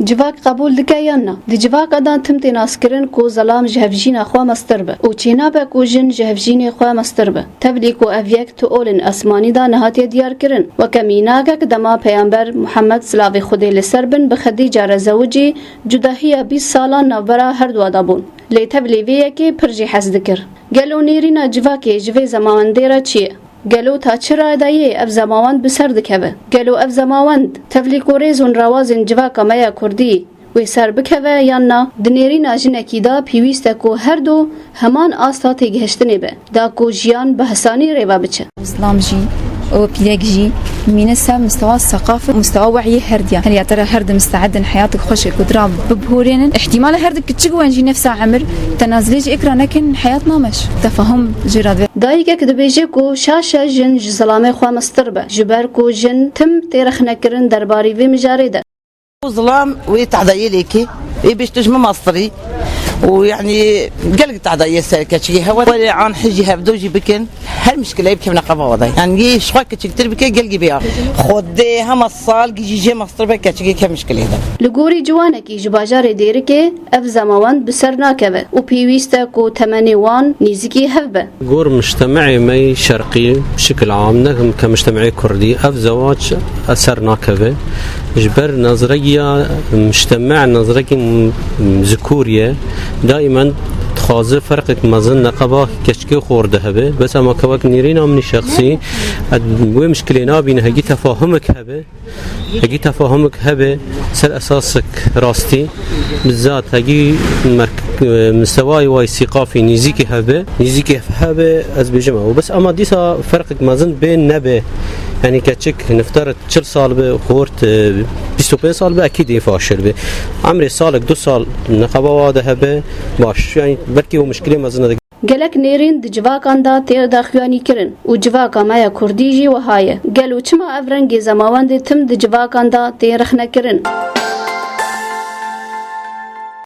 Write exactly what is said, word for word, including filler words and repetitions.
Civak qebûl dike yan na? Di civaka de tim tê naskirin ku zelam ji hevjîna xwe mestir be û çênabe ku jin ji hevjînê xwe mestir be. Tevlî ku ev yek tu olên esmanî de nehatiye diyarkirin. Weke mînakek dema Peyamber Muhammed silavê Xwedê li ser bin bi Xedîca re zewicî, cudahiya bîst salan navbera herduwa de bûn. Lê tevlî vê yekê pir jî hez dikir. Gelo nêrîna civakê ji vê zemawendê re çi ye? Gelo ta çi radeyê ev zemawend bi ser dikeve? Gelo ev zemawend, tevlî ku rêz û rawazên civaka me ya kurdî wê ser bikeve yan na? Di nêrîna jinekî de pêwîst e ku her du heman asta têgihiştinê be, da ku jiyan bi hesanî rêve biçe. Zilam jî û pîrek jî mîne ser mistewa seqafê, mistewa wehyê her diyan. Her ya te re her du misteedin heyatek xweşê ku dira bibihurênin. Îhtîmal e her du kiçik wen jî nefsa emir tenazilê jî ikra nekin, heyat nameş. Tefahum jê re dibe. Dayikek dibêje ku şaş e jin ji zilamê xwe mistir be, ji ber ku jin tim tê rexnekirin derbarî vê mijarê de. Zilam wê tehdayê lêkê, wê bêjte ji min mastirî û, yanî, gelek tehdayê ser keçikê hewe. Were an hijî hevdo jî bikin, her mişkileyê bikevne qeva we de. Yanî, yê ji xwe kiçiktir bike, gelgî bê axivî. Xwedê hema sal gijî jê mastir be keçikê kev mişkilê de. Li gorî ciwanekî ji bajarê Dêrikê ev zemawend bi ser nakeve û pêwîst e ku temenê wan nêzîkî hev be. Gor mujtemeyê me yê şerqî, bi şikil am, ne him ke mujtemeyê kurdî, ev zewac eser nakeve. Ji ber nazregiya mujteme, nazrekî m-, zikûr ye. Daimen dixwaze ferqek mezin neqeba keçikê xor de hebe. Bes ema ke wek nêrîna min şexsî, ez wê mişkilê nabîne, hegî tefahumik hebe. Hegî tefahumik hebe ser esasek rastî, bizat hegî merk-, e, mistewayê way sîqafî nîzîkî hebe, nîzîkî hebe ez bêjim ew. Bes ema dîsa ferqek mezin bê nebe. Yanî keçik nifter çil sal be, xort, e, bîst û pênc sal be, ekîd ê faşil be. Emrê salek du sal neqeba wa de hebe, baş. Yanî belkî ew mişkilê mezin e. Gelek nêrîn di civakan de tê daxuyanî kirin û civaka me ya kurdî jî wiha ye. Gelo çima ev rengê zemawendê tim di civakan de tê rexnekirin?